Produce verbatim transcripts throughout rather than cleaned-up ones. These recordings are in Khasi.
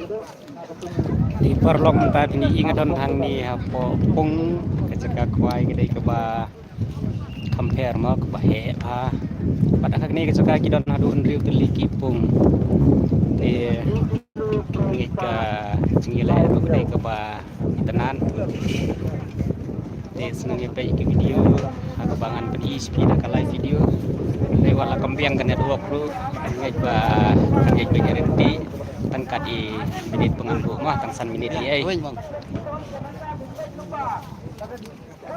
Te paralok mynta phi ïohi nga don hangne hapoh pung, ka jaka khwai ka dei kaba kham pher mo, kaba heh bha. Bad ha kane ka jaka ki don haduh hynriew tylli ki pung. Te ngeit ka jingïaleh ka dei kaba itynnad. Te sngewbha ïa peit ïa ki video ha kaba ngan pyni sha phi da ka live video. Te wat la kam biang ka network ruh, ngeit ba, ngeit ba ïa ryntih tang kat i minit ba ngan buh ma, tang san minit ïa.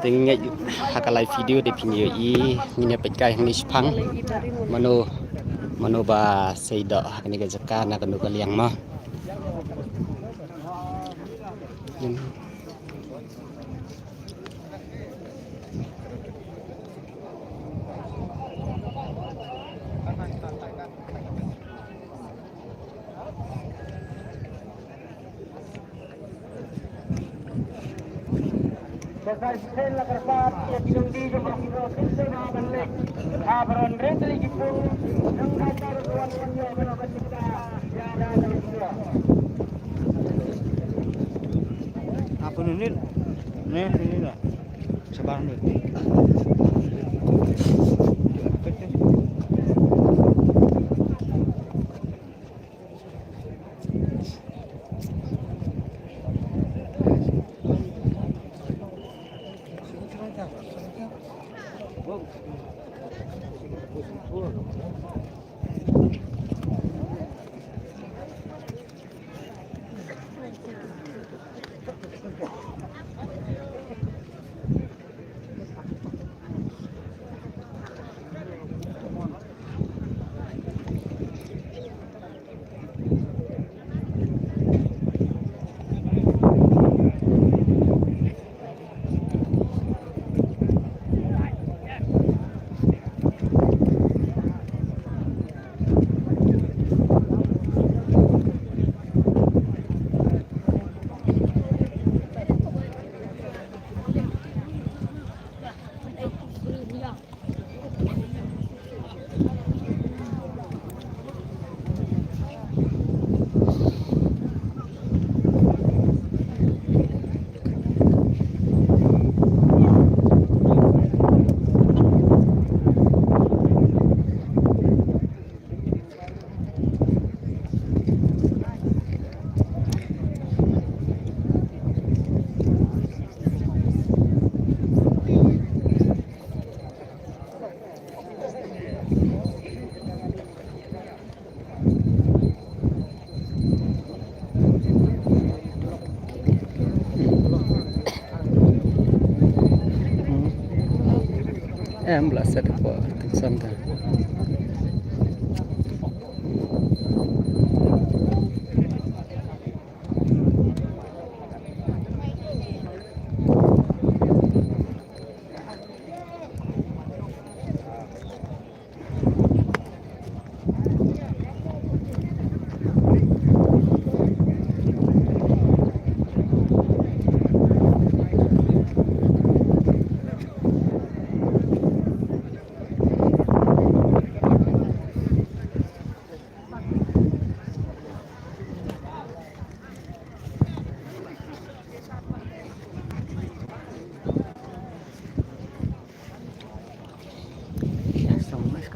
Te ngeit ha ka live video te phin ïohi, ngin ïa peit kai hangne shaphang mano, mano ba sei doh ha kane ka jaka na kano ka liang ma. Apa ni, ni? Ni, ni lah. Sabar ni. Em, bla set ko, ting san ta.